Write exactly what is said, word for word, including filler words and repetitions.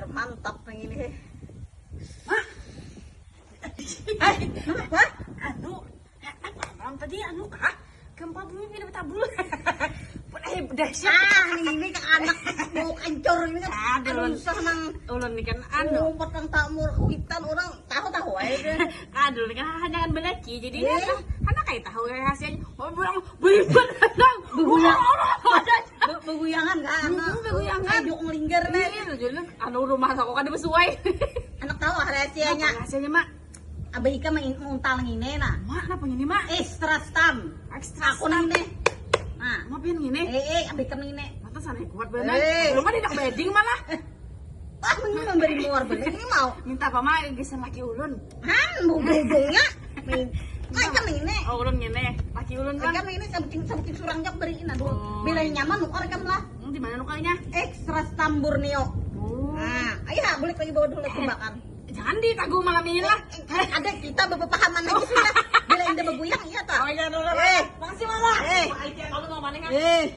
Mantap yang ini. Mak, Eh, kenapa? Anu, apa malam tadi anu kah? Gempa bumi pindah tabul. Pun eh dahsyat. Ah, ini kan anak mau kencur ini kan. Aduh. Aduh, susah nang. Ulun nih kan anu. Umpat nang tamur kuitan orang tahu-tahu aja deh. Aduh, ini kan hanya kan belaki, jadi ini Eh. anak, anak kayak tahu kayak hasilnya. Oh, bilang beribat nang. Beguyang. Orang ada. Be- Beguyangan kan. Beguyangan. Ayo ngelinggar nih. Iya, jadi anu rumah aku kan besuai. Anak tahu rahasianya. Apa hasilnya, Mak? Abah Ika main untal ini nah. Mak, apa ini, Mak? Extra stamp. Extra Aku nang ini. Nah. Mak, pian ini. Eh, eh, Abah Ika nang ini. Mata sana kuat banget. Eh. Belum ada nak bedding malah. Wah, ini memberi luar beli ini mau. Minta apa, Mak? Geser laki ulun. Han, bubungnya. Main. Nah, kan ini. Oh, ulun ngene. Laki ulun kan. Kan ini sabuting sabuting surang jok beri ini aduh. Oh. Bila nyaman nukar kan lah. Hmm, di mana nukarnya? Extra stamp Borneo. Oh. Nah, ayo ha, boleh lagi bawa dulu tebakan. Jangan ditagu malam ini lah. Eh, ada kita berpahaman lagi sudah. Bila indah beguyang iya tak? Oh iya, dulu. Eh. Makasih, Mama. Eh. Ai, tiap malam mau mana kan? Eh,